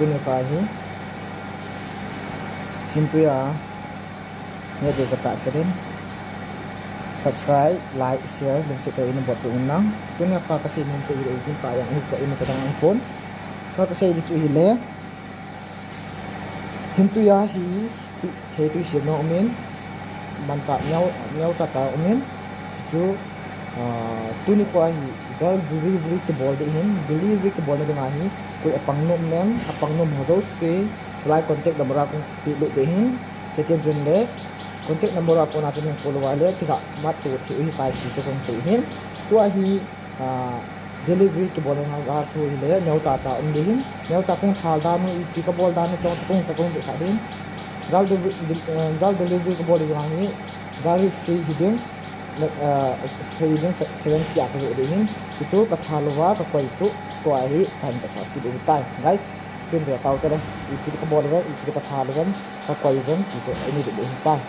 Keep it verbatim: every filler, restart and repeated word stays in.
Tuni pa hi, hin tuya, ne de ka ta seren. Subscribe, like, share, lungset tah in bol uvin lang. Tuni pa ka sei nom chu hile, kin sa yang hi ko in sa dang pon. Ka ka sei di chu hile. Hin tuya hi, thei tui sim na umin, mancha neo, neo cha cha umin, chu, ah, tuni pa hi, jal delivery kibol di hin, delivery kibol na dinga hi, koi apang nom em, apang nom ho jouse, chulai contact number a kong pe lut di hin, kei tin chun le, contact number a kona chun hung call uva le, kija mat to thei u hi tai ti chu kong sei hin, tua hi, ah, delivery kibol na dinga chu hile, neo cha cha um di hin, neo cha kong thal dan u, ipi kabol dan u, kong, kong, kong sa di hin, jal delivery, jal delivery kabol di dinga hi, jal hi free hi ding, free hi ding, seven K a kajoh di hin, chu chu kathal uva, kakoi chu, tua hi, kahin kasa kit u tai, guys, tin ve tau te le, ipi kabol uva, ipi kathal uva, kakoi uva, ti chu, ini di hin tai.